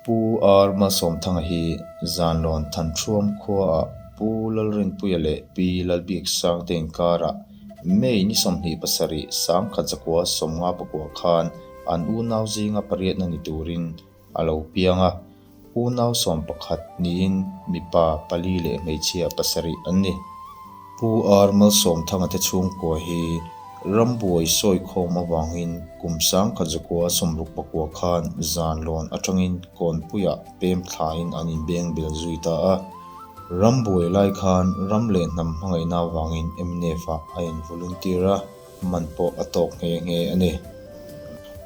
Pu R Malsawmthanga hi Zanlawn Thanṭhuam khuaah Pu Lalrinpuia leh Pi Lalbiksangte inkarah May ni 27 1959 khan an unau zinga pariatna ni turin a lo piang a, unau 11 niin mipa pali leh hmeichhia pasarih an ni. Pu R Malsawmthanga te chhungkua hi rambuai sawikhawm avangin kum 1969 khan Zanlawn atangin Kawnpuiah pem thlain an inbeng bel zui ta a. Rambuai lai khan ram leh hnam hmangaihna avangin MNF-ah a in-volunteer a. Man pawh a tawk nghe nghe a ni.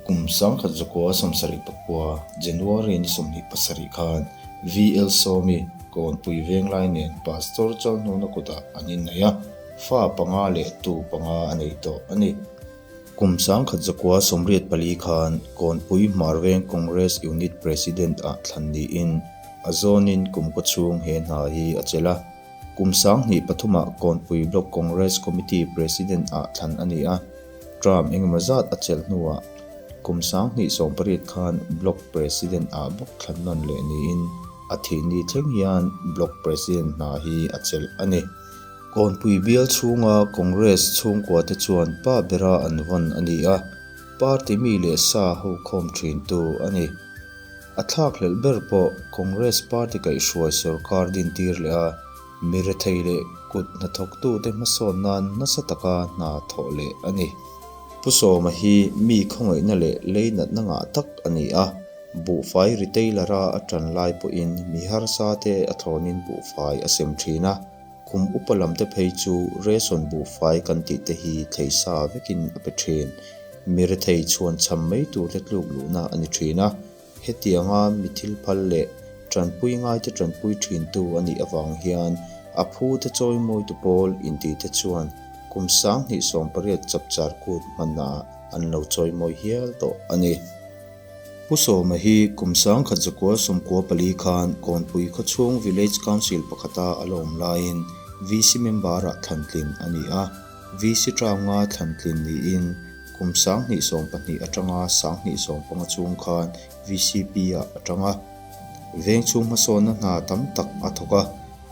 Kum 1979 January ni 27 khan VL Sawmi Kawnpui Venglai nen Pastor Chalhnuna kutah an inneih a, fa panga leh tu panga a nei tawh a ni. Kum 1984 khan Kawnpui Hmarveng Congress Unit President ah thlan niin a zawnin kum kawchhung he hna hi a chelh a. Kum 2003-ah Kawnpui Block Congress Committee President ah thlan a ni a, term engemaw zat a chelh hnuah kum 2018 khan Block President ah bawk thlan nawn leh niin a thihni thleng hian Block President hna hi a chelh a ni. Kawnpui bial chhunga Congress chhungkua te chuan pa bera an vawn a ni a, party mi leh sa ho khawm thintu a ni. A thlakhlelh ber pawh Congress party kaihhruai sorkar dintir leh a, mi rethei leh kut hnathawktute hmasawn nan nasa taka hna thawh leh a ni. Pu Sawma hi mi khawngaihna leh leinatna ngah tak a ni a, buhfai retailer-a a tan lai pawhin mi harsa te a thlawnin buhfai a sem thin a, kum upa lam te phei chu ration buhfai kan tih te hi thlei sa vekin a pe thin. Mi rethei chhuan cham mai tur te tluk luhna a ni thin a, hetianga mi thil phal leh tanpui ngaite tanpui thintu a nih avang hian a phu te chawimawitu pawl intih te chuan kum 2018 chapchar kut hmannaah an lo chawimawi hial tawh a ni. Pu Sawma hi kum 1994 khan Kawnpui khawchhung Village Council pakhata a la awm laiin VC member-ah thlantlin a ni a. VC Tlanga thlantlin niin kum 2012 atanga 2015 chhung khan VCP-ah a tang a. Veng chhung hmasawnna hna tam tak a thawk a,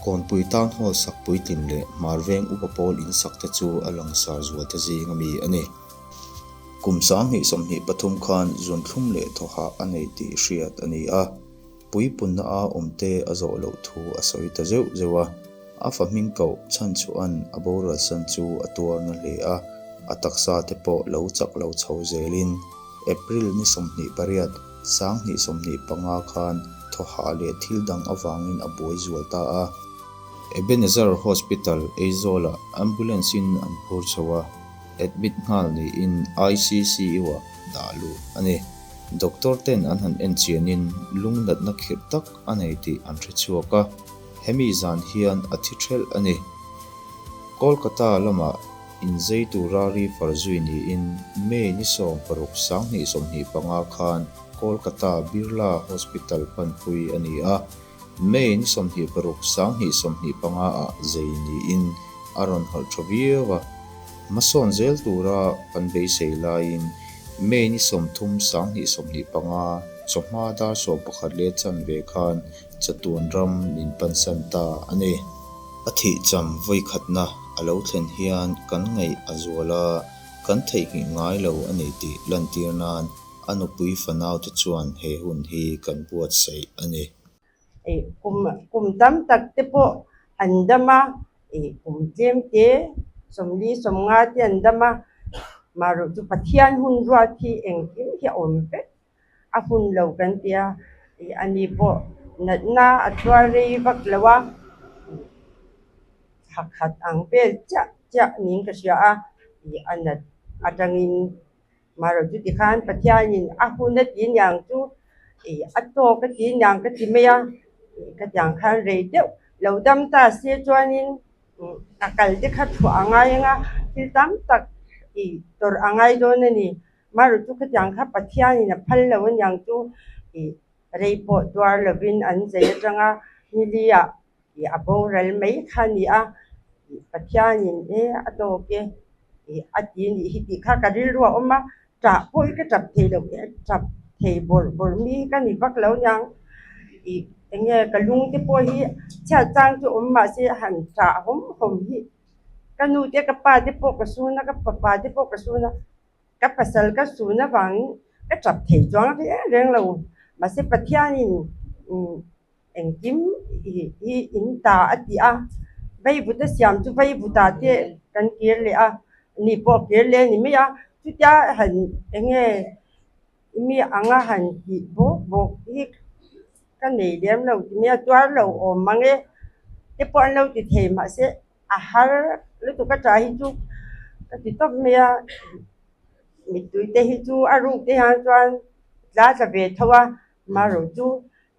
Kawnpui Town Hall sak puitlin leh Hmar Veng Upa Pawl insak te chu a langsar zual te zing a mi a ni. Kum 2023 khan zunthlum leh thawhah a nei tih hriat a ni a. Puipunna a awmte a zawh loh thu a sawi ta zeuh zeuh a, a fa hming koh chhan chhuahan a boral san chu a tuar na hle a, a taksa te pawh lo chak lo chho zelin April ni 28, 2025 khan thawhah leh thil dang avangin a buai zual ta a. Ebenezer Hospital, Aizawlah ambulance-in an phur chho a, admit nghal niin ICCU-ah dah luh a ni. Doctor ten an han en chianin lung natna khirh tak a nei tih an hre chhuak a, hemi zan hian a thi thelh a ni. Kolkata lamah inzei tura refer zui niin May ni 16 2025 khan Kolkata Birla Hospital panpui a ni a, May ni 26 2025 ah zei niin a rawn harh tha viau a. Hmasawn zel tura kan beisei laiin May ni 30 2025 chawhma dar 11 leh chanve khan chatuan ram min pansan ta a ni. A thihcham vawikhatna a lo thlen hian kan ngaih a zual a, kan theihnghilh ngai lo a ni tih lantir nan a nupui fanaute chuan he hun hi kan buatsaih a ni. Kum kum tam tak te pawh an dam a, kum tlem te sawmli sawmnga te an dam a, marawh chu Pathian hun ruat hi engkim hi a awm vek a hun lo kan ti a, ani pawh natna a tuar rei vak lo a, thla khat ang vel chiah chiah niin ka hria a, a nat atangin. Marawh chu tikhan Pathianin a hun a ti niang chu ih a tawk a ti niang ka ti mai a, ka tiang khan rei deuh lo dam ta se chuanin a kal te kha thuah a ngai ang a, thil tam tak ih tawrh a ngai dawn a ni. Marawh chu khatiang kha Pathianin a phal lo a niang chu ih rei pawh tuar lovin an zai atanga nili-ah Ih a boral mai kha a ni a, ih Pathianin e a tawk e, ih a ti a nih hi tih kha ka rilru a awm a, ṭah pawh hi ka ṭap thei lo e, ṭap thei bawrh bawrh mi hi ka ni vak lo niang. Ih eng nge ka lung te pawh hi chhiat chang chu awm mahse han ṭah hawm hawm hi ka nu te ka pa te pawh ka sun a ka fapa te pawh ka sun a ka pasal ka sun avangin ka ṭap thei chuang reng reng lo mahse Pathianin umm engkim hi in ta a ti a veivuta siam chu veivuta te kan kir leh a ni pawh kir leh a ni mai a chutia han eng nge. Mi anga han tih bawk bawk hi ka nei lem lo ti mai a, tuar lo awm mang e te pawh an lo ti thei mahse a har lutuk a tah hi chu ka ti tawp mai a, mittui te hi chu a ruk te hian chuan tla tla ve tho a, marawh chu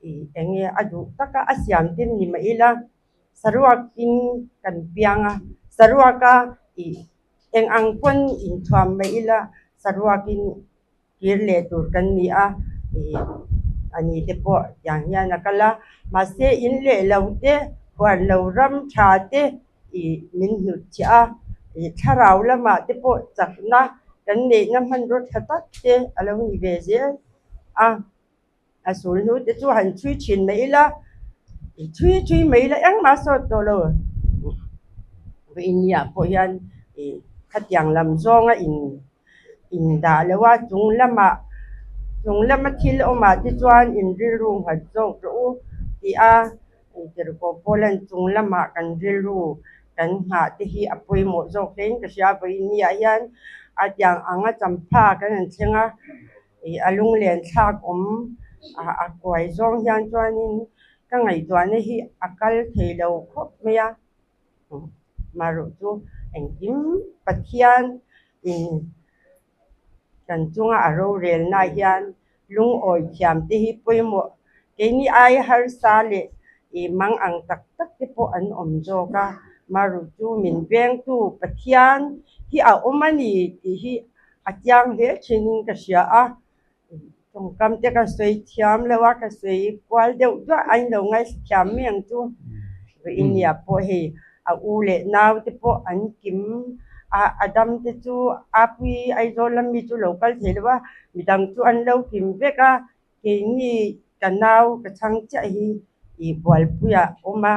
ih eng nge a duh taka a siam te ni mah ila saruakin kan piang a, saruaka ih eng ang pawn inthuam mah ila saruakin. Kir leh tur kan ni a, ih a ni te pawh tiang hian a kal a, mahse in leh lo te, huan lo ram tha te ih min hnut chhiah a, ih thlarau lamah te pawh chakna kan neihna hmanraw tha tak te a lo ni ve zel a, a sul hnu te chu han chhui thin mai ila, ih chhui chhui mai ila engmah sawt tawh lo, vawiin ah pawh hian ih khatiang lam zawnga in. Indah lo a, chung lamah chung lama thil awmah te chuan in rilru nghat zawk rawh u tih a tirhkoh pawlan chung lamah kan rilru kan nghah te hi a pawimawh zawk hlein ka hria. Vawiinniah hian a tiang anga champha kan han thleng a, ih a lunglen thlak awm a kuai zawng hian chuanin ka ngaihtuahna hi a kal thei lo khawp mai a. Maruh chu engkim Pathian in kan chunga a rorelna hian lungawi thiam te hi pawimawh keini ai harsa leh ih mang ang tak tak te pawh an awm zawk a, maruh chu min vengtu Pathian hi a awm a ni tih hi a chiang hle thinin ka hria a. Tawngkam te ka sawi thiam lo a, ka sawi kual deuh duah a inlo ngaithla thiam mai ang chu. Vawinia pawh hei a u leh nau te pawh an kim a, a dam te chu a pui Aizawl lam mi chu lo kal thei lo a, midang chu an lo kim vek a, keini ka nau ka chhang chiah hi ih bualpuiah a awm a,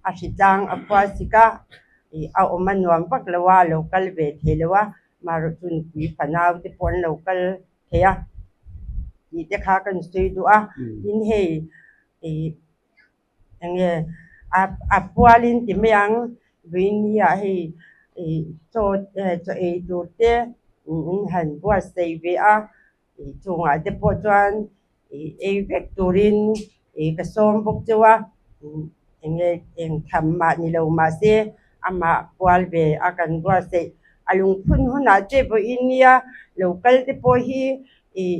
a hritlang a khua sik a, ih a awm a nuam vak lo a, a lo kal ve thei lo a. Marawh chu nupui fanau te pawh an lo kal thei a tih te kha kan sawi duh a, tin hei ih eng nge a a pualin ti mai ang vawinia hei ih chaw chaw ei tur te in han buatsaih ve a ih chungah te pawh chuan ih ei vek turin ih ka sawm bawk cheu a eng nge eng tham mah ni lo mahse amah kual ve a kan buatsaih a lungphun hunah che vawiin nia lo kal te pawh hi ih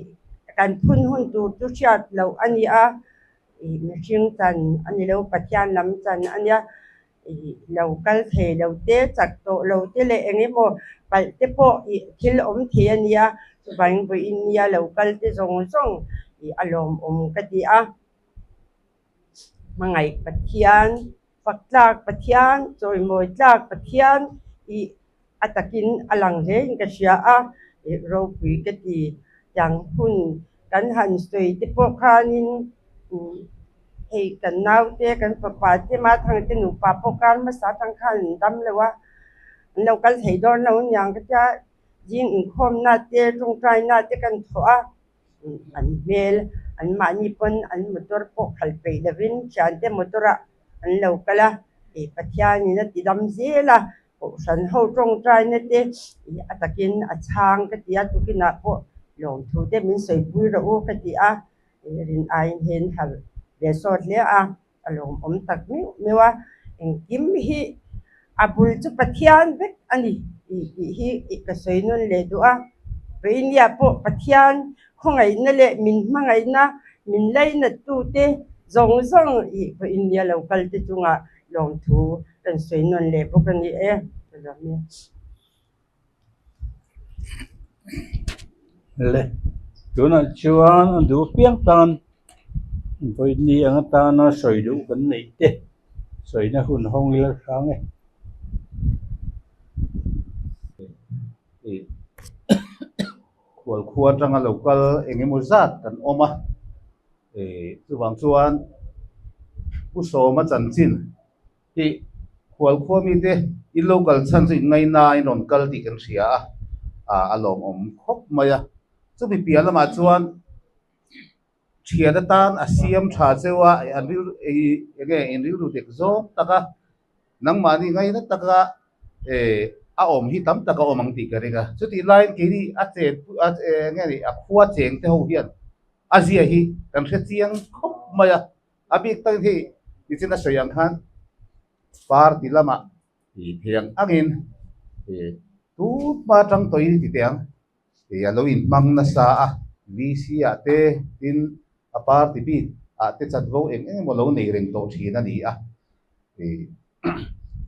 kan phun hun tur chu hriat loh a ni a ih mihring chan a ni lo Pathian lam chan a nia. Ih lo kal thei lo te, chak tawh lo te leh eng emaw palh te pawh ih thil awm thei a nia, chuvangin vawiin nia lo kal te zawng zawng ih a lawmawm ka ti a. Hmangaih Pathian, fak tlak Pathian, chawimawi tlak Pathian ih a takin a lang hlein ka hria a, ih ropui ka ti. Tiang hun kan han sawi te pawh khanin umm hei kan naute kan fapa te Mathang te nupa pawh kar hmasa atang khan an dam lo a, an lo kal thei dawn lo aniang ka tia zing inkhawmna te tawngtaina te kan thawh a. An hmel an mahni pawn an motor pawh khalh peih lovin thiante motor ah an lo kal a, ih Pathianin a ti dam zel a, Kohhran ho tawngtaina te ih a takin a chhang ka ti a, tukinah pawh lawmthu te min sawipui rawh u ka ti a, ih rin aiin hian harh ve sawt hle a, a lawmawm tak meuh meuh a, engkim hi a bul chu Pathian vek a ni tih tih hi ih ka sawi nawn leh duh a, Vawinia pawh Pathian khawngaihna leh min hmangaihna min lainat tute zawng zawng ih Vawinia lo kal te chungah lawmthu kan sawi nawn leh bawk a ni e. Ka lawm e. Le, tunah chuan a duh apiang tan vawiin ang atana sawi duh kan neih te sawina hun hawng ila hrang e. Khualkhua atanga lo kal eng emaw zat kan awm a. Chuvang chuan Pu Sawma chanchin hi khualkhua mite in lo kal chhan chu in ngaina in rawn kal tih kan hria a, a lawmawm khawp mai a. Chumi piah lamah chuan thian atan a siam tha cheu a, an rilru eng nge in rilru dik zawng tak a, nangmahni ngaina taka a awm hi tam tak a awm ang tih ka ring a. Chutih laiin keini a chen eng nge ni a khua cheng te ho hian a zia hi kan hre chiang khawp mai a, a bik takin hei nichin a sawi ang khan party lamah ih thei ang angin ih tun hma atang tawhin ti teh ang ih a lo inhmang nasa a, VC ah te tin a party bik ah te chanvo eng eng emaw lo nei reng tawh thin a ni a, ih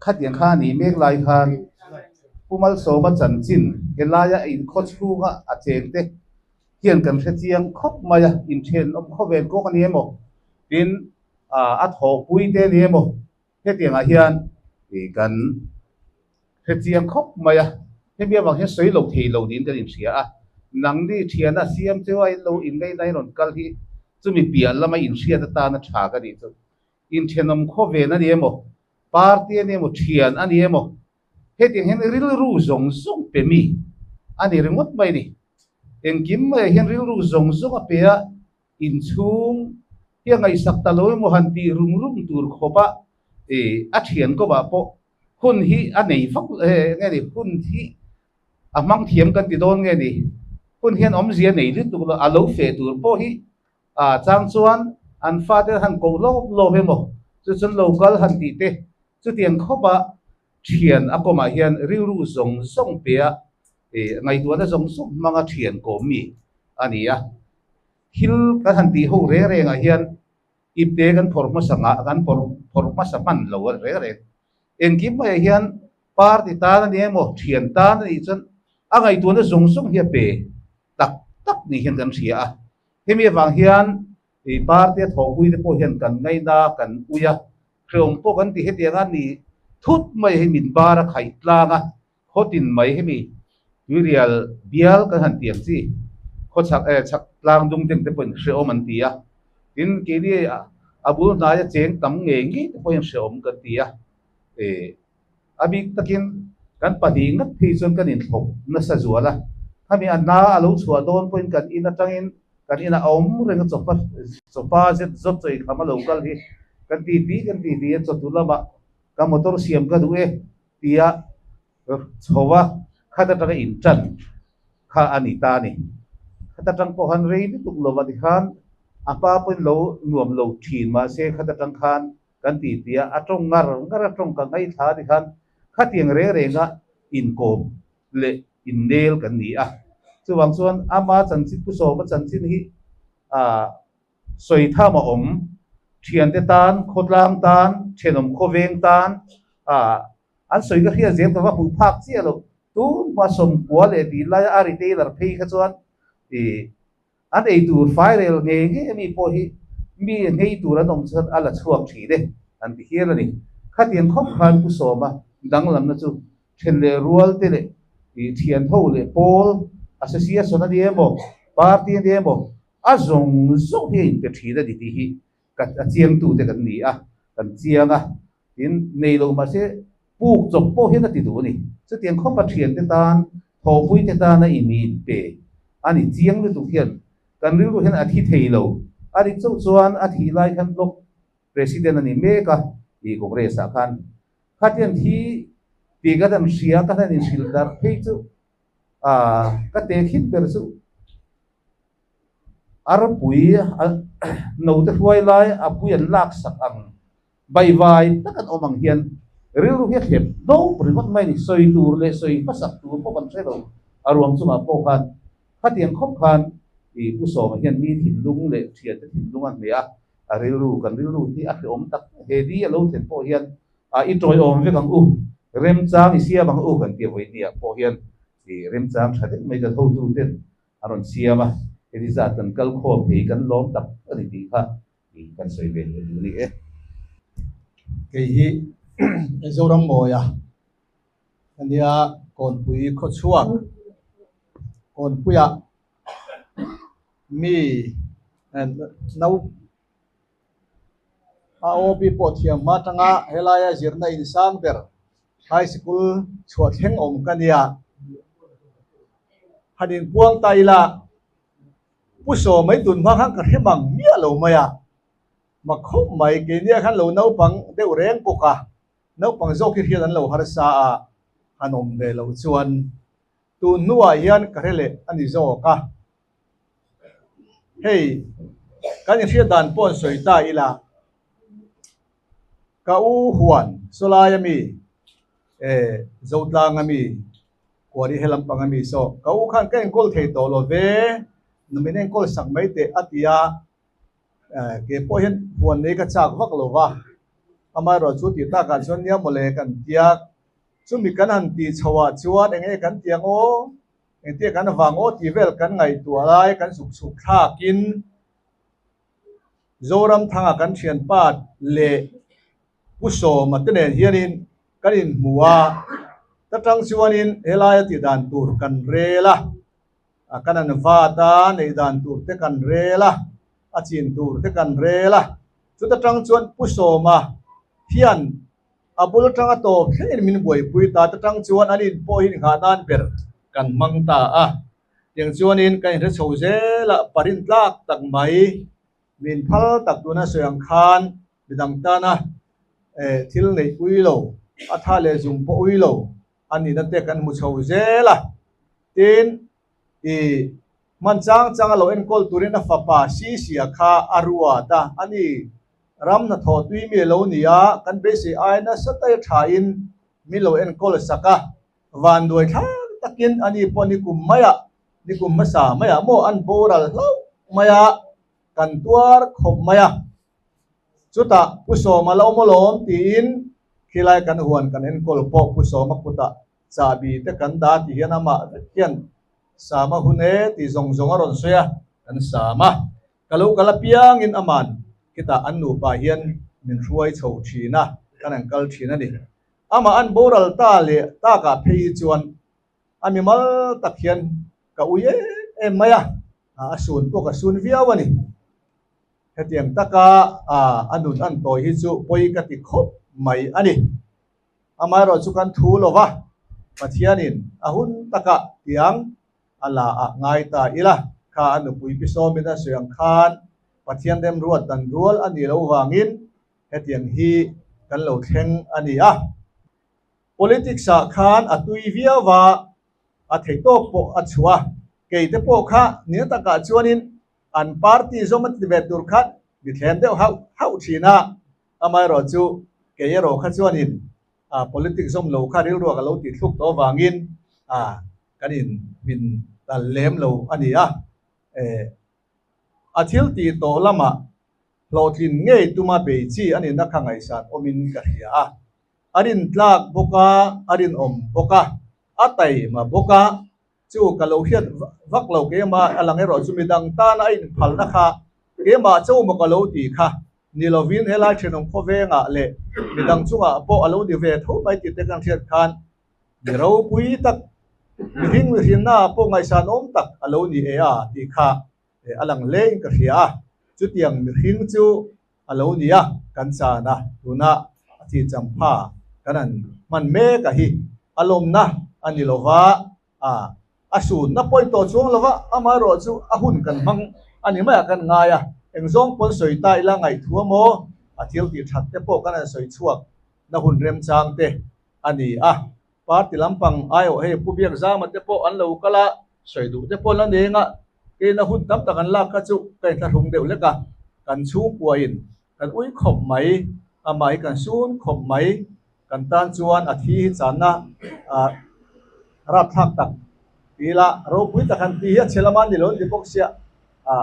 khatiang kha a nih mek lai khan Pu Malsawma chanchin helaia inkhaw chhunga a cheng te hian kan hre chiang khawp mai a, inthenawm khawvel kawng a ni emaw tin a thawhpui te a ni emaw hetiangah hian kan hre chiang khawp mai a, hemi avang hian sawi lo thei lo niin kan inhria a, nangni thiana siam cheu a in lo inngaihna in rawn kal hi chumi piah lama inhriat atana tha ka nih chu inthenawm khawvel a ni emaw party a ni emaw thian a ni emaw Hetiang hian rilru zawng zawng pe mi a ni ringawt mai a ni. Engkim maiah hian rilru zawng zawng a pe a, inchhung hi a ngaihsak ta lo emaw han tih rum rum tur khawpa a thian kawpah pawh hun hi a nei vak nge ni, hun hi a hmang thiam kan ti dawn nge ni, hun hian awmzia nei lutuk lo, a lo feh tur pawh hi A chang chuan an fate han koh lawp lawp emaw chu chuan lo kal han tih te chutiang khawpa thian a kawmah hian rilru zawng zawng pe a, ngaihtuahna zawng zawng hmanga thian kawm mi a ni a. Thil kan han tih ho reng rengah hian ipte kan phawrh hmasa ngah kan phawrh hmasa hman lo a reng reng. Engkim maiah hian party tan a ni emaw thian tan a nih chuan a ngaihtuahna zawng zawng hi a pe tak tak ni hian kan hria a. Hemi avang hian ih party a thawhpui te pawh hian kan ngaina kan ui a, hreawm pawh kan ti hetiang a ni thut mai hi min bar a khaih tlang a, khawtin mai hemi tuirial bial kan han ti ang chi khawchhak eh chhak tlang dung deng te pawhin hreawm an ti a, tin keini a bul hnaia cheng tam ngei ngei te pawhin hreawm kan ti a, ih. A bik takin kan pahnih ngat phei chuan kan inthlawp nasa zual a, khami a hna a lo chhuah dawn pawhin kan in atangin kan inah a awm reng a chawpa chawpa zet zawt chaw inkham a lo kal hi kan ti ti kan ti ti a chawtu lamah ka motor siam ka duh e tia chho a khat atanga intan kha a ni ta a ni. Khat atang pawh khan rei lutuk lova tikhan a hma pawhin lo nuam lo thin mahse khat atang khan Kan ti ti a, a tawng ngar ngar a tawng ka ngaithla a tikhan khatiang reng renga inkawm leh innel kan ni a. Chuvang chuan ama chanchin Pu Sawma chanchin hi ah sawi tham a awm, thiante tan, khawtlang tan, thenawm khawveng tan ah an sawi ka hriat zel ka va hmuh phak chiah lo. Tun hma sawmkua leh tih laia a retailer phei kha chuan ih An ei tur fairel ngei ngei a mi pawh hi mi nghei tur an awm chuan a la chhuak thin e an ti hial a ni. Khatiang khawp khan Pu Sawma danglamna chu then leh rual te leh thian ho leh pawl association a ni emaw party a ni emaw a zawng zawng hi a inpe thin a ni tih hi ka a chiangtute kan ni a, kan chiang a, tin nei lo mahse puk chawp pawh hian a ti duh a ni. Chutiang khawpa thiante tan, thawhpuite tana i mi pe a ni chiang lutuk hian kan rilru hian a thi thei lo. A dik chauh chuan a thih lai khan block president a ni mek a, i Congress ah khan khatiang thi tih ka dan hria ka hlan inhrilh darh phei chu ka tehkhin ber chu Arpui note hruai lai a pui an lak sak ang baivai tak an awm ang hian rilru hi a thlep dawp ringawt mai a ni. Sawi tur leh sawi hmasak tur pawh kan hre lo. A ruang chungah pawh khan khatiang khawp khan ih Pu Sawma hian mi thinlung leh thiante thinlung a hneh a, a rilru kan rilru hi a hrehawm tak he ni a lo thlen pawh hian i tawiawm vek ang u, remchang i siam ang u kan tia vawinia pawh hian ih remchang tha deuh mai kan hotuten a rawn siam a, heti zat kan kal khawm thei kan lawm tak a ni tih kha kan sawi ve leh duh a ni e. Kei hi Mizoram Mawia a nia Kawnpui khawchhuak Kawnpuiah mi No a OB pawh thiam hma atanga helaia zirna insang ber high sikul chhuah thleng awm ka nia. Han inpuang ta ila Pu Sawmai tun hma khan ka hre mang miah lo mai a, mak khawp mai keini ah khan lo naupang deuh reng bawk a, naupang zawk hi hriat an lo harsa a, han awm ve loh chuan tun hnuah hian ka hre leh a ni zawk a. Hei kan inhriat dan pawh an sawi ta ila, ka u huan sawlai ami eh Zotlang ami Kuari he lampang ami saw ka u khan ka enkawl thei tawh lo ve, nu min enkawl sak mai teh a ti a, eh ke pawh hian huan nei ka chak vak lo va, amaherawh chu tih takah chuan nia mawle kan tia, chumi kan han tih chho ah chuan eng nge kan ti ang aw, engtia kan vang aw tih vel kan ngaihtuah lai kan zuk chhuk thlakin Zoramthanga kan thianpa leh Pu Sawma te nen hianin kan inhmu a, ta tang chuanin helaia tih dan tur kan rel a, kan an vat a, neih dan tur te kan rel a, a chin tur te kan rel a, chuta tang chuan Pu Sawma hian a bul atanga tawp thlengin min buaipui ta, ta tang chuan an in pawh hi inghah nan ber kan hmang ta a, tiang chuanin kan inhre chho zel a, parin tlak tak mai min phal tak tuna sawi ang khan midang tana thil neih ui lo, a tha leh zum pawh ui lo a nihna te kan hmu chho zel a. Tin, i hman chang changa lo enkawl turin a fapa Sisia kha a ruat a, a ni. Ram hnathawh tui mi a lo ni a, kan beisei ai nasa tai thain min lo enkawl sak a. Vanduai thlak takin a ni pawh nikum maiah, nikum hmasa maiah maw an boral hlauh mai a, kan tuar khawp mai a. Chutah Pu Sawma lo maw lawm tiin khilai kan huan kan enkawl pawh Pu Sawma kutah chahbi te kan dah ti hian amah vek hian Sama hun e tih zawng zawng a rawn sawi a, kan sam a. Ka lo kal apiangin aman khitah an nupa hian min hruai chho thin a, kan an kal thin a ni. Amah an boral ta leh takah phei hi chuan a mimal tak hian ka ui em em mai a, a sun pawh ka sun viau a ni. Hetiang taka a nun an tawi hi chu pawi ka ti khawp mai a ni. Amaherawh chu kan thu lo va, Pathianin a hun takah tiang a la ah ngai ta ila, kha a nupui pi sawmin a sawi ang khan Pathian remruat dan rual a nih loh vangin hetiang hi kan lo thleng a ni a. Politics ah khan a tui viau va, a theihtawk pawh a chhuah a, keite pawh kha nina takah chuanin an party zawm a ti ve tur khan mi thlem deuh hauh hauh thin a, amaherawh chu kei erawh kha chuanin politics zawm lo kha rilruak a lo tih thluk tawh avangin kan in min dal lem lo a ni a, a thil tih tawh lamah hlawhtlin ngei tuma bei chi a nihna kha ngaihsan awmin ka hria a, a rintlak bawk a, a rinawm bawk a, a taima bawk a. Chu ka lo hriat vak lo keimah a lang erawh chu midang tana a inphalna kha keimah chauh maw ka lo tih kha ni lovin helai thenawm khawvengah leh midang chungah pawh a lo ni ve tho mai tih te kan hriat khan mi ropui tak mihring mihrinna pawh ngaihsanawm tak a lo ni e a tih kha a lang hlein ka hria a. Chutiang mihring chu a lo ni a, kan chan a, tuna a thi champha kan han hman mek a hi a lawmna a ni lo va, a a sunna pawhin tawh chuang lo va, amaherawh chu a hun kan hmang a ni maiah kan ngai a, eng zawng pawn sawi ta ila ngaihthu a maw, a thil tih that te pawh kan han sawi chhuak na hun remchang te a ni a, party lampang aiawh hei Pu Biakzama te pawh an lo kal a, sawi duh te pawh la neng a, Keina hun tam tak an lak kha chu ka inthlahrung deuh lek a, kan chhungkuain kan ui khawp mai, amah hi kan sun khawp mai, kan tan chuan a thi hi channa rapthlak tak ti ila ropui tak han ti hi a chhe lama ni lo an ti bawk sia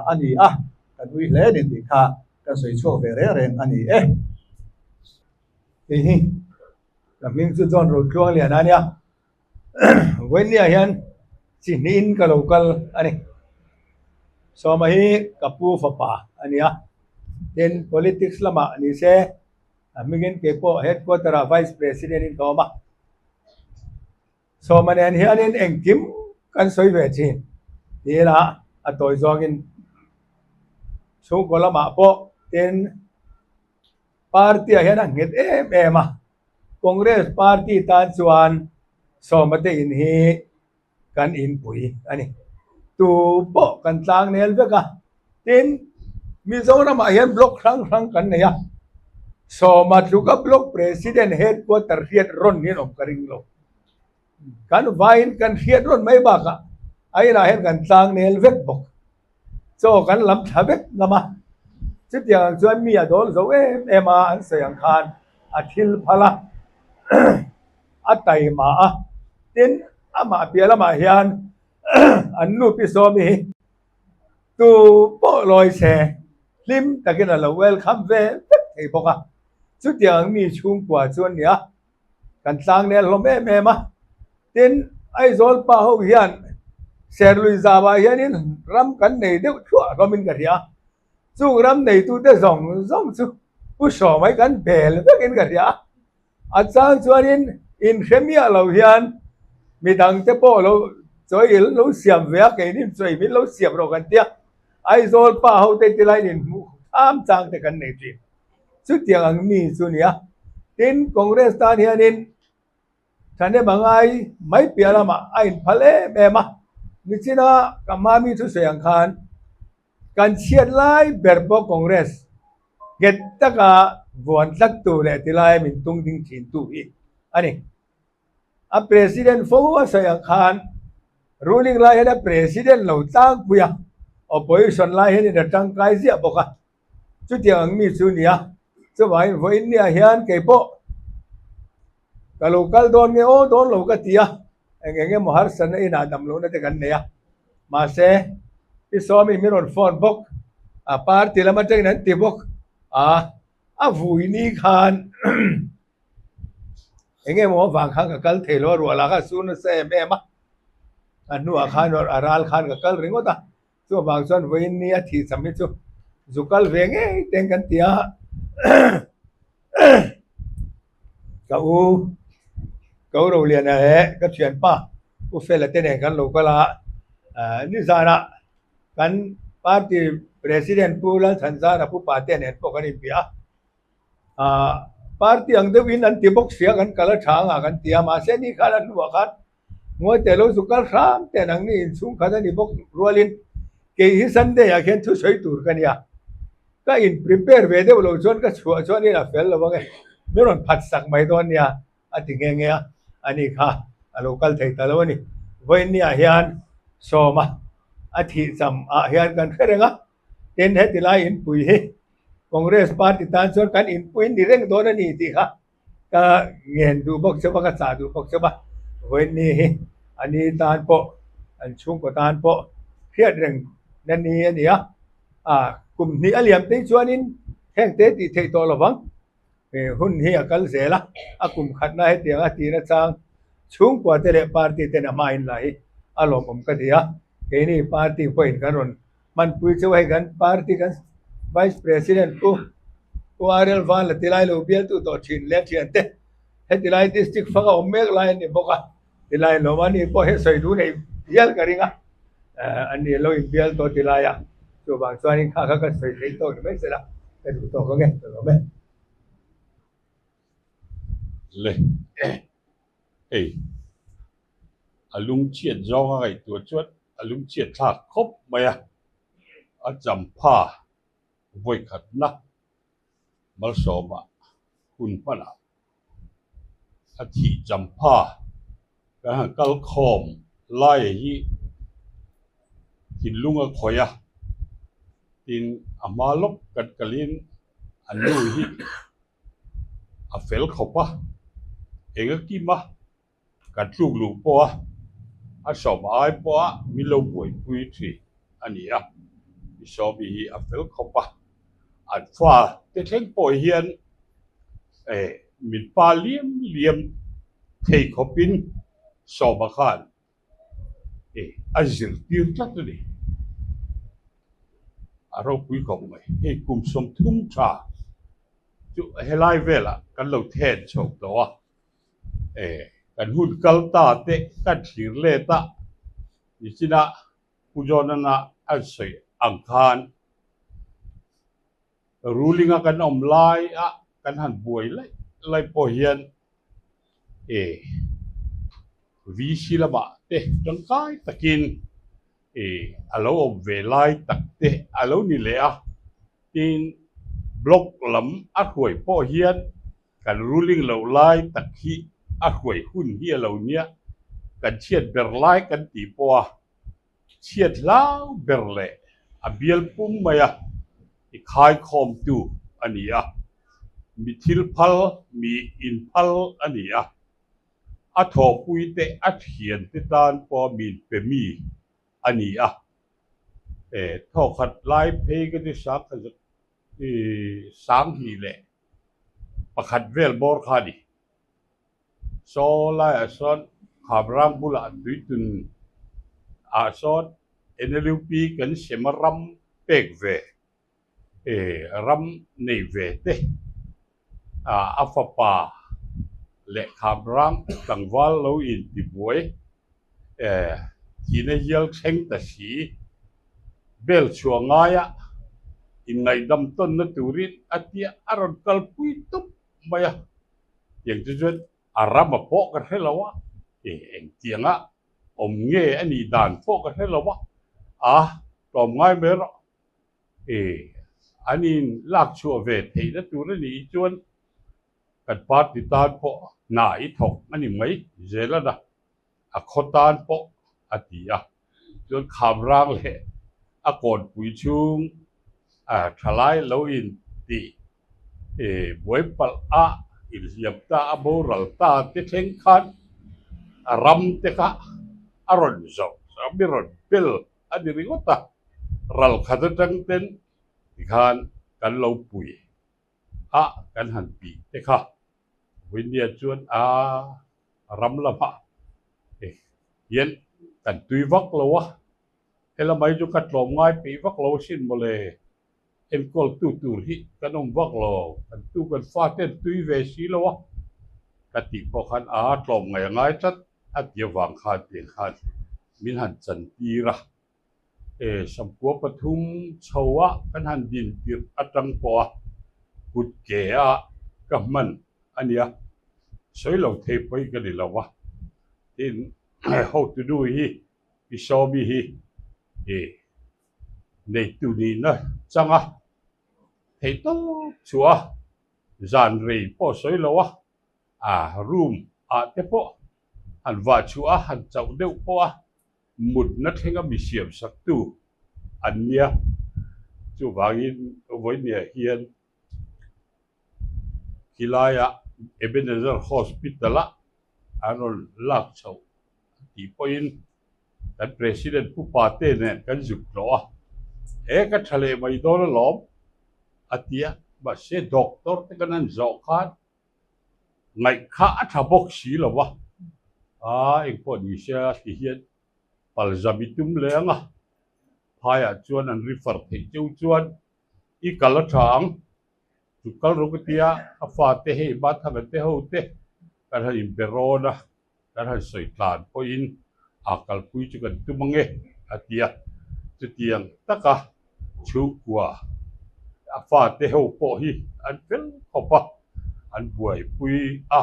a ni a, kan ui hle a ni tih kha kan sawi chhuak ve reng reng a ni e. Kei hi ka hming chu John Rotluangliana a nia. Vawinia hian chi hnihin ka lo kal a ni. Sawma hi ka pu fapa a ni a, tin politics lamah ni se a hmingin kei pawh headquarter ah vice president in ka awm a. Sawma nen hianin engkim kan sawi ve thin ti ila a tawi zawngin. Chhungkaw lamah pawh tin party ah hian a nghet em em a, Congress party tan chuan Sawma te in hi kan inpui a ni. Tu pawh kan tlang nel vek a, tin Mizoramah hian block hrang hrang kan nei a, Sawma tluka block president headquarter hriat rawn hian awm ka ring lo. Kan vaiin kan hriat rawn mai bakah a inah hian kan tlang nel vek bawk. Chaw kan lam thla vek ngam a, chutiang ang chuan mi a dawl zo em em a, an sawi ang khan a thil phal a, a taima a, tin amah piah lamah hian an nu pi Sawmi hi tu pawh lawi se hlim takin a lo welcome ve vek thei bawk a, chutiang ang mi chhungkua chu an ni a. Kan tlang nel hlawm em em a, tin Aizawl pa ho hian Serlui zauah hianin ram kan nei deuh thluah hlawmin ka hria. Chung ram neitute zawng zawng chu Pu Sawmai kan bel vekin ka hria a, a chang chuanin inhre miah lo hian midangte pawh lo chawi lo siam ve a, keini chawi min lo siam rawh kan tia, Aizawl pa hote tilaiin inhmuh tham chang te kan nei thin. Chutiang ang mi chu nia. Tin, Congress tan hianin thahnem a ngai mai piah lamah a inphal em em a. Nichina ka hma mi thusawi ang khan kan chhiat lai ber pawh Congress nghet taka vuan tlattu leh tilai min tung ding thintu hi a ni. A President fo a sawi ang khan ruling lai hian a President lo tlangpui a, opposition lai hianin a tangkai ziah bawk a. Chutiang ang mi chu nia, chuvangin vawiin niah hian kei pawh ka lo kal dawn nge aw dawn lo ka ti a, eng eng emaw harsatna inah dam lohna te kan nei a, mahse i Sawmi min rawn phone bawk a, party lam atangin an ti bawk a, a vui ni khan eng emaw avang khan ka kal thei lo a, ruah lah kha a sur nasa em em a, a hnuah khan a ral khan ka kal ringawt a. Chuvang chuan vawiin ni a thih cham hi chu zu kal ve ngei teng kan ti a, ka u ka u Roliana leh ka thianpa U Fela te nen kan lo kal a, nizanah kan party president Pu Lalthanzara Pu Pate nen pawh kan inbia a, party ang deuhin an ti bawk sia kan kal a tha anga kan ti a, mahse ni khan a hnuah khan Ngawi lo chu kal hram te nang ni inchhung khat a ni bawk rualin kei hi Sunday ah khian thusawi tur ka nia. Ka in prepare ve deuh lo chuan ka chhuah chuan in a fel lo ang e, min rawn phat sak mai dawn nia a ti nghe nghe a, ani kha a lo kal thei ta lo a ni. Vawiin ah hian Sawma a thih cham ah hian kan hre reng a, tin heti lai inpui hi Congress party tan chuan kan inpui ni reng dawn a ni tih kha Ka ngen duh bawk chauh a, ka chah duh bawk chauh a, vawiin hi a ni tan pawh an chhungkaw tan pawh hriat reng na ni a ni a, ah kum hnih a liam tei chuanin heng te tih theih tawh lo vang, he hun hi a kal zel a, a kum khatna hetiang a tihna chang chhungkua te leh party ten a hmain la hi a lawmawm ka ti a, keini party pawhin kan rawn Hmanpui chu hei kan party kan Vice President Pu Pu RL Vala tilai lo bialtu tawh thin leh thiante heti lai district fanga awm mek lai a ni bawk a, tilai lawm a ni pawh hi sawi duh nei hial ka ring a, a ni lo inbial tawh tilai a, chuvang chuanin kha kha ka sawi theih tawk ni mai sela ka duh tawk ang e, ka lawm e. Le hei a lungchhiat zawng a ngaihtuah chuan a lungchhiat thlak khawp mai a, a champha vawikhatna malsawma hun hmanah a thih champha kan han kal khawm laia hi thinlung a khawih a, tin a hma lawk kan kalin a nu hi a fel khawp a, eng a kim a. Kan tluk luh pawh a, a sawm ai pawh a min lo buaipui thin a ni a, mi sawmi hi a fel khawp a, an fa te thleng pawh hian eh min pa liam liam thei khawpin sawma khan eh a zirtir tlat a ni. A ropui khawp mai. Hei kum 30 tha chu helai velah kan lo then chho tawh a. Eh, kan hun kal ta te kan thlir let a, nichina Pu Jonana an sawi ang khan. Ruling a kan awm lai a kan han buai laih laih pawh hian e VC lamah te tangkai takin e a lo awm ve lai tak te a lo ni leh a, tin block lam a hruai pawh hian kan ruling loh lai tak hi a hruai hun hi a lo nia, kan chhiat ber lai kan tih pawh a chhiat hlau ber leh a bial pum mai a i khaikhawmtu a ni a, mi thil phal, mi inphal a ni a, a thawhpuite a thiante tan pawh mi inpe mi a ni a, e thawkhat lai phei ka chu 32 leh pakhat vel bawr kha a ni. Saw laiah sawn Khamrang bulah tuitun ah sawn NLUP kan sem a ram pek ve ram nei ve te a fapa leh Khamrang tlangval lo intibuai thihna hial thleng ta si bel chhuah ngaia inngaihdam tawnna turin a tia a rawn kalpui tup mai a. Tiang chu chuan a ram a pawh ka hre lo a, engtianga awm nge a nih dan pawh ka hre lo a, a tlawm ngai mai rawh. An in lak chhuah ve theihna tur a nih chuan kan party tan pawh hna i thawk a ni mai zel a na. A khaw tan pawh a ti a, chuan Khamrang leh a kawnpui chhung a thalai lo in tih buai palh a inhliam ta a boral ta te thleng khan a ram te kha a rawn zawh ram i rawn bel a ni ringawt a, ral khat atang ten tikhan kan lo pui a kan han tih te kha Vawinia chuan a ram lamah hian kan tui vak lo a, helamai chu ka tlawm ngai peih vak lo asin mawle, enkawl tu tur hi kan awm vak lo, kan tu kan fate an tui ve si lo a, ka tih pawh khan a tlawm ngai a ngai tlat a ti avang khan tiang khan min han chan tir a. Samkua pathum chho a kan han din tirh atang pawh a kut ke a ka hman a nia, sawi lo thei pawi ka ni lo a, tin hotu nu hi Pi Sawmi hi neitu nihna chang a theih tawp chhuah a, zan rei pawh sawi lo a, a room ah te pawh han vah chhuah a, han chauh deuh pawh a. Mutna thlenga mi siam saktu an nia. Chuvangin vawinia hian khilaiah Ebenezer Hospital-ah an rawn lak chhoh an tih pawhin kan President Pu Pate nen kan zuk tlawh a, He ka tha leh mai dawn alawm a ti a, mahse doctor te kan han zawh khan Ngaih kha a tha bawk si lo a, aa engpawh ni se a ti hian palzam i tum leh ang a, phaiah chuan an refer theih cheu chuan i kal a tha ang, chu kal rawh ka tia a fate hei Mathanga te ho te kan han inbe rawn a. Kan han sawi tlan pawhin a kalpui chu kan tum ange a ti a, chutiang taka chhungkua a fate ho pawh hi an fel khawp a, an buaipui a,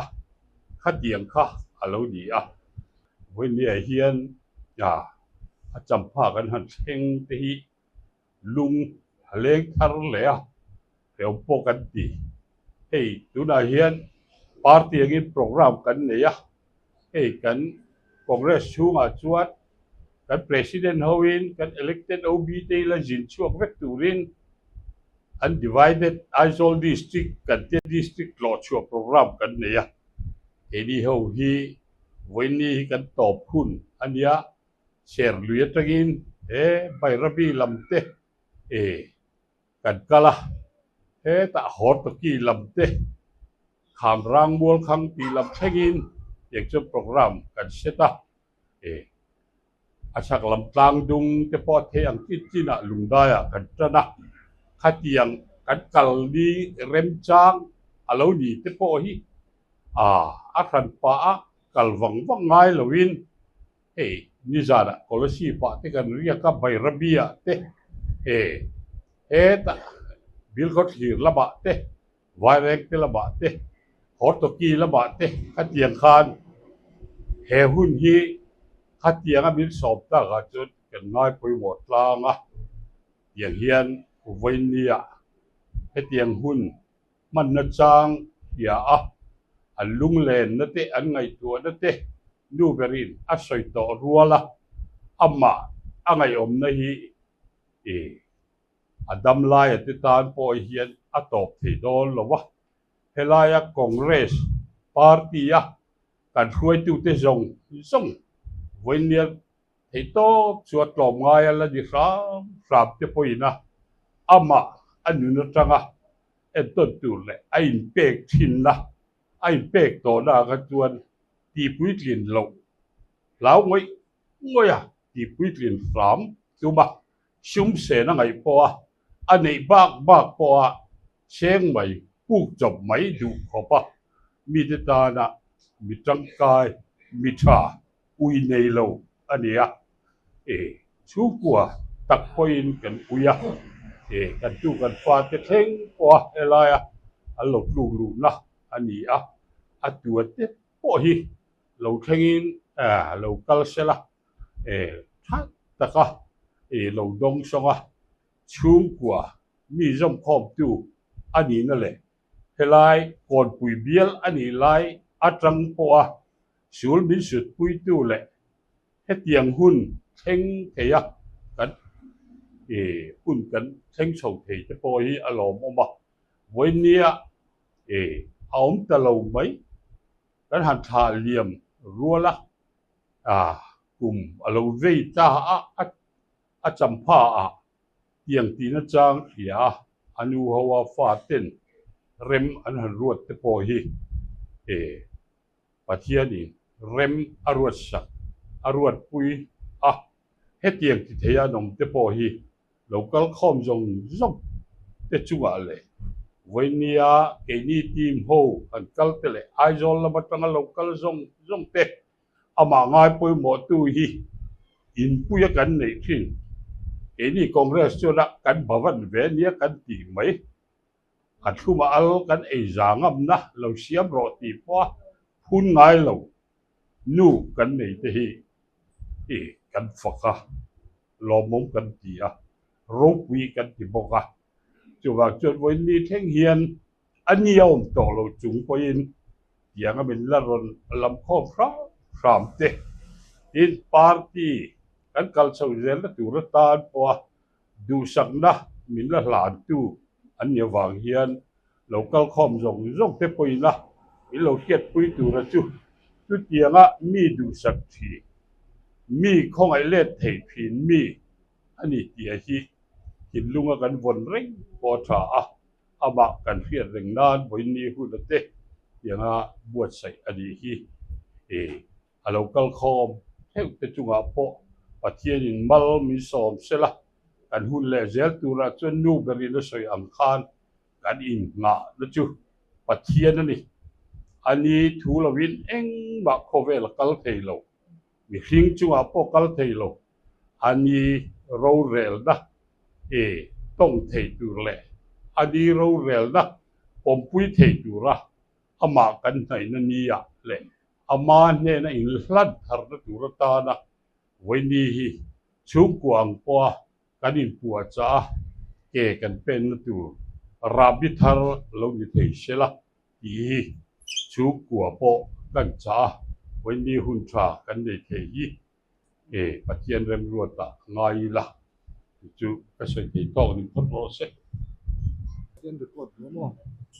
khatiang kha a lo ni a. Vawinia hian a champha kan han thleng te hi lung a leng thar leh a, hrehawm pawh kan ti. Hei tunah hian party angin programme kan nei a, hei kan Congress chhungah chuan kan President hoin kan elected OB te ila zin chhuak vek turin undivided Aizawl District kan tia District tlawh chhuah programme kan nei a, keini ho hi vawiin hi kan tawp hun a nia. Serlui atangin he Bairabi lam te e kan kal a, hetah Hortoki lam te Khamrang Mualkhang tih lam thlengin tiang chuan programme kan set a, e a chhak lam tlang dung te pawh a theih ang chin chinah Lungdaiah kan tan a, khatiang kan kal ni remchang a lo ni te pawh hi a a hran pah a kal vang vang ngai loin Hei nizanah Kolasib ah te kan riak a, Bairabi ah te he hetah Bilkhawthlir lamah te, Vairengte lamah te, Hortoki lamah te khatiang khan he hun hi khatianga min sawm takah chuan kan ngai pawimawh tlang a, tiang hian vawinia hetiang hun hmanna chang hria a, an lunglenna te, an ngaihtuahna te nu berin a sawi tawh rual a, amah a ngaihawmna hi i a dam laia te tan pawh hian a tawp thei dawn lo a, helaia Congress party-a kan hruaitute zawng zawng vawinia Theihtawp chu a tlawm ngai a la ni hram hram te pawhin a amah a nun atanga entawn tur leh a inpek thinna, a inpek tawhna ah kha chuan tihpuitlin loh hlau ngawih ngawih a, tihpuitlin hram tum a, sum sen a ngaih pawh a, a neih bak bak pawh a cheng mai, puk chawp mai duh khawp a, mite tana mi tangkai, mi tha ui nei lo a ni a, e chhungkua tak pawhin kan ui a, e kan tu kan fate thleng pawh a helaia an lo tluk luhna a ni a, a tua te pawh hi lo thlengin lo kal sela e tha taka e lo dawng sawng a, chhungkua mi zawmkhawmtu a nihna leh helai kawnpui bial a nih lai atang pawha Sul min sutpuitu leh hetiang hun thleng thei a kan hun kan thleng chho thei te pawh hi a lawmawm a, vawinia a awm ta lo mai kan han thlah liam rual a, kum a lo vei ta a, a champha ah tiang tihna chang hria a, a nu ho a fa ten rem an han ruat te pawh hi Pathianin rem a ruatsak, a ruatpui a, hetiang ti thei a an awm te pawh hi lo kal khawm zawng zawng te chungah leh vawinia keini team ho han kal te leh Aizawl lam atanga lo kal zawng zawng te amah ngai pawimawhtu hi inpuia kan neih thin. Keini Congress chuan a kan Bhavan ve nia kan tih mai. A thluma al kan ei za ngamna lo siam rawh tih pawha phun ngai lo nu kan nei te hi i kan fak a, lawmawm kan ti a, ropui kan ti bawk a. Chuvang chuan vawiin thleng hian a ni a awm tawh lo chung pawhin tianga min la rawn lam khawm hram hram te tin party kan kal chho zelna tur atan pawha Duhsakna min la hlantu an nih avang hian lo kal khawm zawng zawng te pawhin a min lo hriatpui tura chu chutianga mi duhsak thin, mi khawngaih let thei thin mi a ni tih hi thinlunga kan vawn reng pawh a tha a, amah kan hriat reng nan vawiin huna te tianga buatsaih a nih hi. A lo kal khawm theuh te chungah pawh Pathianin mal min sawm sela, kan hun leh zel turah chuan nu berin a sawi ang khan kan innghahna chu Pathian a ni. A ni thu lovin engmah khawvel a kal thei lo, mihring chungah pawh kal thei lo, a ni rorelna e tawng thei tur leh a ni rorelna pawmpui thei tura amah kan hnaihna nia leh ama hnena inhlan tharna tur atana vawiini hi chhungkua ang pawha kan inpuah chah a, ke kan penna tur rahbi thar lo ni thei sela tih hi chhungkua pawh kan chah a, vawiini hun tha kan nei thei hi e Pathian remruatah ngai ila tih chu ka sawi thei tawk ni phawt rawh se.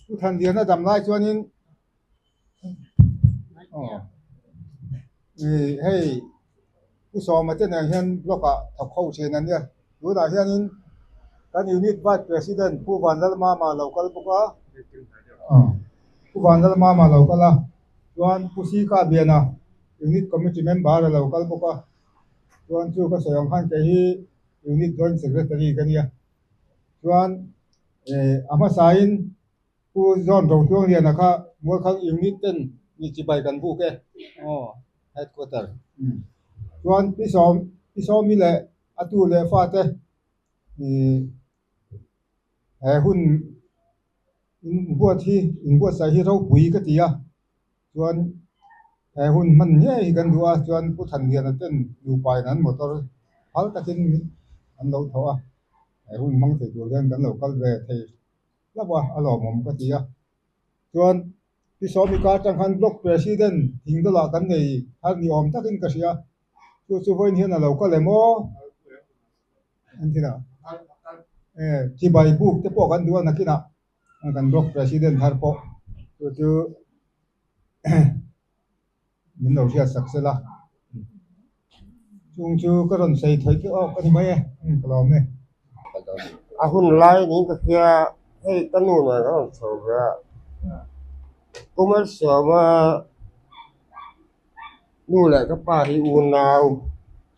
Pu Thanliana dam lai chuanin Hei Pu Sawma te nen hian block ah thawk ho thin an nia. Tunah hianin kan unit vice president Pu Vanlalmama lo kal bawk a, Pu Vanlalmama lo kal a, chuan Pu Sika Biana unit committee member a lo kal bawk a, chuan chu ka sawi ang khan kei hi unit joint secretary ka nia. Chuan a hmasain Pu John Rotluangliana kha Mualkhang Unit ten mi chibai kan buk e. Aw, Headquarter. Chuan Pi Sawm, Pi Sawmi leh a tu leh fate ih He hun inbuat hi inbuatsaih hi ropui ka ti a, chuan he hun hman ngei hi kan duh a, chuan Pu Thanliana ten nupa in an motor phal takin an lo thawh a, he hun hmang thei tur hian kan lo kal ve thei hlauh a, a lawmawm ka ti a. Chuan Pi Sawmika atang khan Block President Thingdawlah kan nei thar ni awm takin ka hria, chu chu vawiin hian a lo kal em aw? An ti a, chibai buk te pawh kan duh a nakinah kan Block President thar pawh chu chu min lo hriat sak sela. Chung chu ka rawn sawi thawi te awk a ni mai e, ka lawm e. A hun lai niin ka hria, hei ka nu nen ka rawn chho ve a, Kumalsawma nu leh ka pa hi unau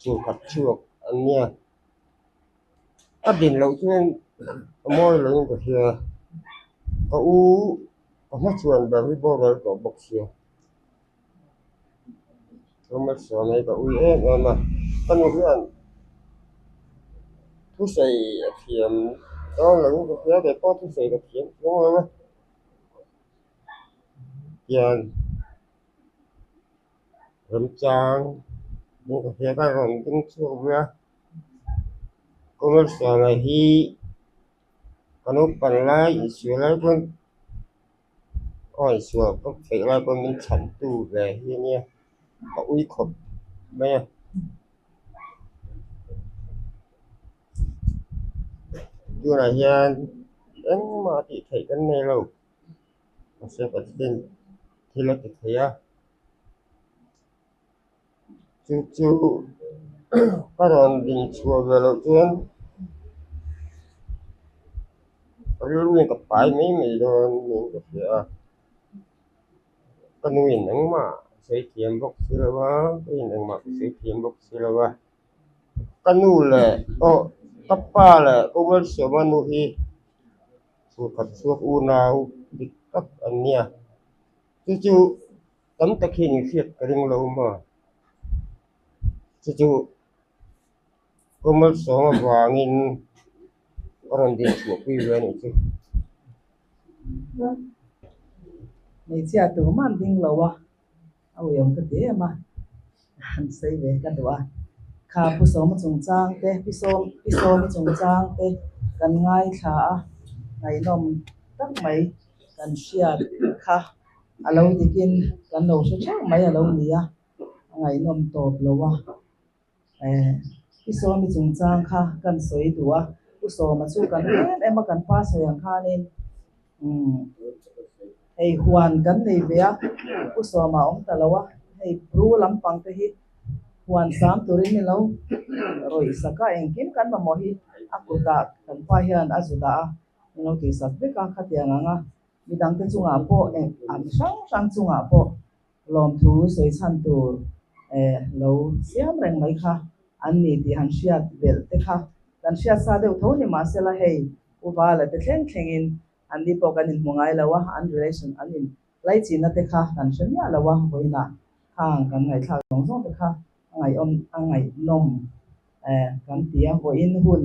chhungkhat chhuak an nia, a din loh chuan a mawi loin ka hria, ka u ka hmachhuan ber hi boral tawh bawk sia. Thomas chuan hei ka ui em em a, ka nu hian thusawi a thiam dawn lo in ka hria kei pawh thusawi ka thiam chuang lo a, hian remchang in ka hria ka rawn ding chhuak ve a, Thomas chuan hi ka naupang lai insual lai pawn. Awi sual ka theih lai pawh min chhan tu ve hi ania ka ui khawp mai a. Tunah hian engmah tih theih kan nei lo mahse Pathian thil a ti thei a chu chu ka rawn din chhuah ve loh chuan rilru in ka pai mai mai dawn niin ka hria a ka nu in engmah a sawi thiam bawk si lo a ka in engmah ka sawi thiam bawk si lo a ka nu leh aw ka pa leh ka Malsawma nu hi chhungkhat chhuak unau dik tak an nia chu chu. Tam tak hian in hriat ka ring lo maw? Chu chu Kawmal sawng avangin ka rawn din chhuah pui ve a nih chu. Hmeichhia tur man ding lo a, a uiawm ka ti em a, han sawi ve ka duh a. Kha Pu Sawma chungchang te, Pi Sawm, Pi Sawmi chungchang te kan ngaithla a, ngaihnawm tak mai kan hriat kha. A lo dikin kan lo hre theuh mai a lo ni a, a ngaihnawm tawp lo a. Eh, Pi Sawmi chungchang kha kan sawi duh a, Pu Sawma chu kan em em a, kan pa sawi ang khanin umm hei huan kan nei ve a, Pu Sawma a awm ta lo a, hei Bru lampang te hi huan sam turin min lo rawih sak a, engkim kan mamawh hi a kutah kan pa hian a zu dah a, min lo tihsak vek a khatiang ang a. Midangte chungah pawh eng an hrang hrang chungah pawh lawmthu sawi chhan tur eh lo siam reng mai kha an ni tih han hriat belh te kha kan hriat sa deuh tho ni mahsela hei U Vala te thleng thlengin an ni pawh kan inhmu ngai lo a, an relation an in laichinna te kha kan hre miah lo a, vawiinah khang kan ngaihthlak zawng zawng te kha a ngaihawm a ngaihnawm eh kan ti a, vawiin hun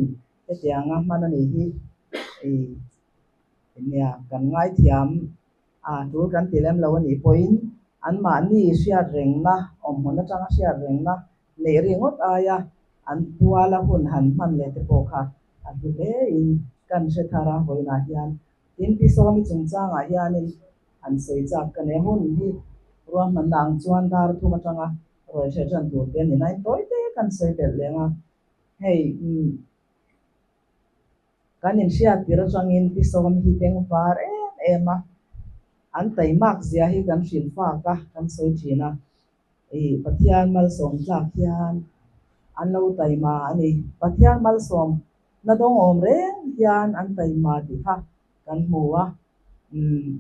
hetianga hman a nih hi ih. Nia, kan ngaithiam a, tul kan ti lem lo a nih pawhin anmahni hriat rengna, awmhmun atanga hriat rengna neih ringawt aia an puala hun han hman leh te pawh kha a hlu hlein kan hre thar a, vawiinah hian tin Pi Sawmi chungchangah hianin an sawi chak ka nei. Hun hi ruahmanna ang chuan dar thum atanga ruai hre tan tur te a ni nain tawi te kan sawi belh leng a, hei umm. Kan inhriat tir atangin Pi Sawm hi beng var em em a, an taimak zia hi kan hrilh fak a, kan sawi thin a, ih Pathian malsawm tlak hian an lo taima a ni. Pathian malsawm na dawng awm reng hian an taima tih kha kan hmu a, umm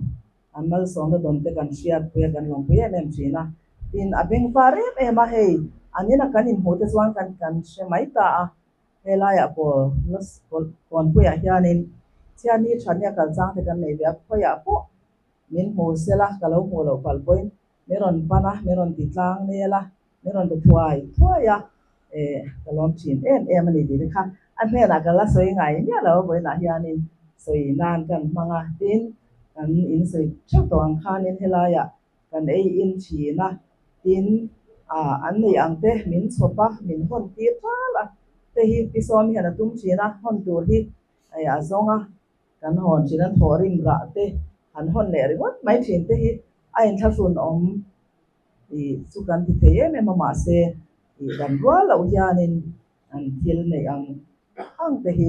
an malsawmna dawn te kan hriatpui a, kan lawmpui em em thin a. Tin, a beng var em em a, hei an ina kan inhmuh te chuan kan kan hre mai ta a. Helaiah pawh Kawnpuiah hianin Chhiani Thania kal chang te kan nei ve a, khawiah pawh min hmu sela ka lo hmuh loh palh pawhin min rawn pan a, min rawn ti tlang nel a, min rawn ti thuai thuai a, eh ka lawm thin em em a ni tih te kha a hnenah ka la sawi ngai miah lo a vawiinah hianin sawi nan kan hmang a, tin kan in sawi theuh tawh ang khanin helaiah kan ei in thin a, tin ah an nei ang te min chhawp a, min hawn tir tal a te hi Pi Sawmi hian a tum thin a, hawn tur hi a zawng a, kan hawn thin a, thaw rim rah te han hawn leh ringawt mai thin te hi a inthlahrun awm tih chu kan ti thei em em a, mahse tih dan rual loh hianin an thil neih ang ang te hi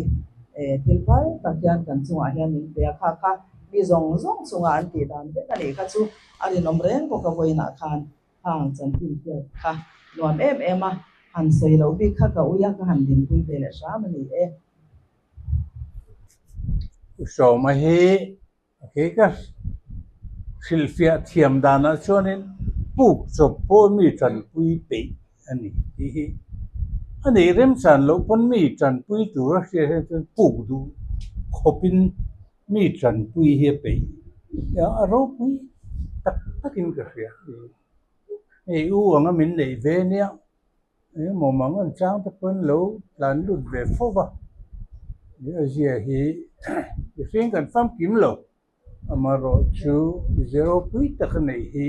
thil phal tak hian kan chungah hian min pe a, kha kha mi zawng zawng chungah an tih dan vek a nih kha chu a rinawm reng bawk a vawiinah khan hang chanchin hriat kha nuam em em a, han sawi loh bik kha ka ui a, ka han dinpui ve leh hram a ni e. U Sawma hi Kei ka hrilhfiah thiam danah chuanin puk chawp pawh mi tanpui peih a ni tih hi a neih remchan loh pawn mi tanpui tur a hriat hian chuan puk duh khawpin mi tanpui hi a peih a ropui tak takin ka hria. Hei u anga min neih ve nia. Engemaw mang an chang te pawhin lo tlan lut ve fo va, he a zia hi mihring kan famkim lo, amaherawh chu ze ropui tak a neih hi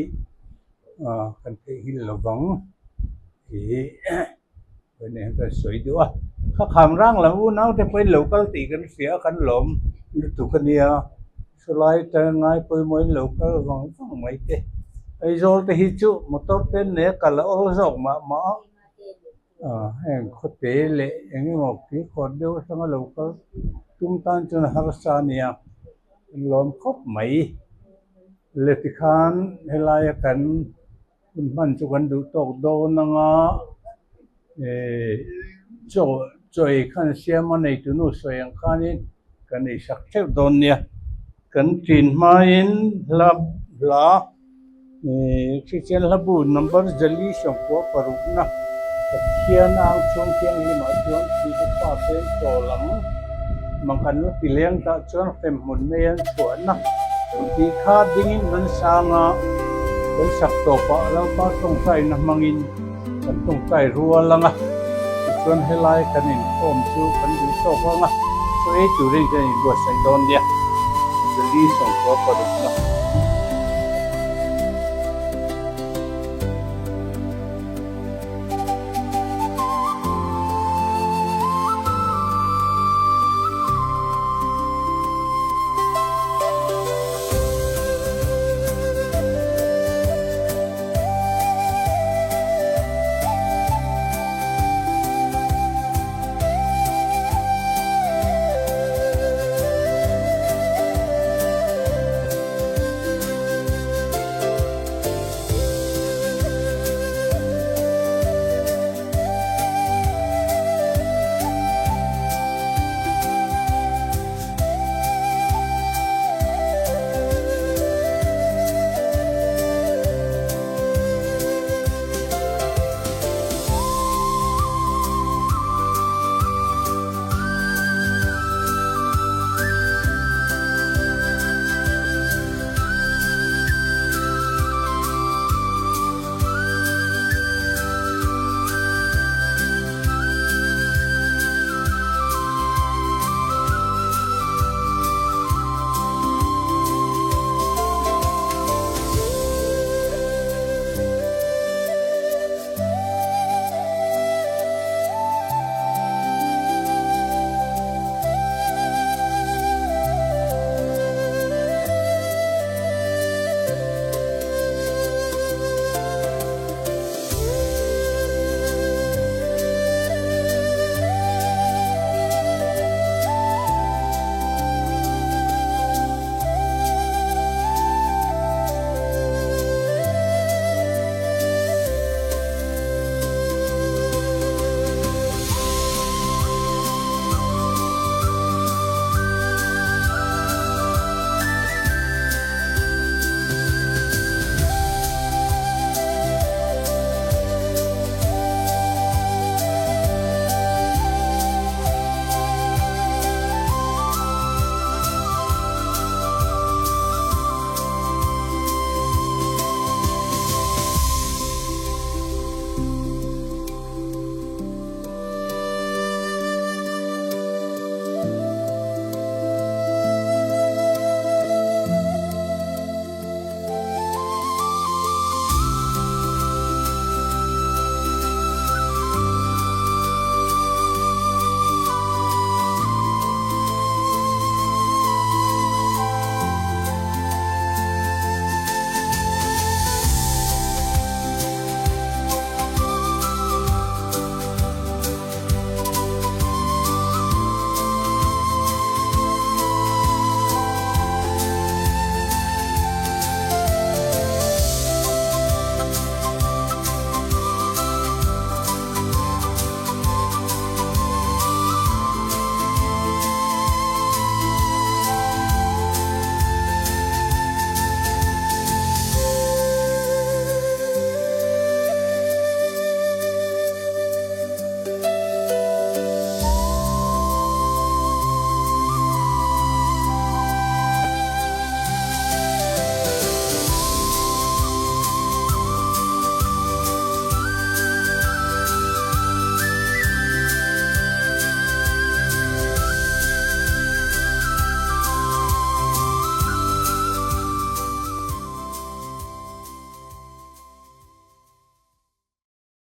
kan theihnghilh lo vang tih vawiin hian kan sawi duh a. Kha kham rang lam unau te pawhin lo kal tih kan hria a, kan lawm lutuk a nia. Chulai tan ngai pawimawhin lo kal vang vang mai te. Aizawl te hi chu motor te an nei a, kal a awl zawk mah mah a. Heng khawte leh eng emaw kilkhawr deuh atanga lo kal tum tan chuan a harsa a nia, an lawm khawp mai. Le tikhan helaia kan hun hman chu kan duh tawk dawn anga chaw chaw ei khan siam a nei tunu sawi ang khanin kan ei sak theuh dawn nia. Kan ṭin hmain hla hla Kristian hlabu number jali 96na Pathian ang chhung thianghlimah chuan thihna fa peng chawl ang mang an la ti leng tah chuan hremhmun mai an chhuahna tih kha dingin kan sang a, kan sak tawpah Lalpa tawngtaina hmangin kan tawngtai rual ang a, tichuan helai kan inkhawm chu kan duh tawk ang a, chaw ei turin kan inbuatsaih dawn nia. Jali 96na.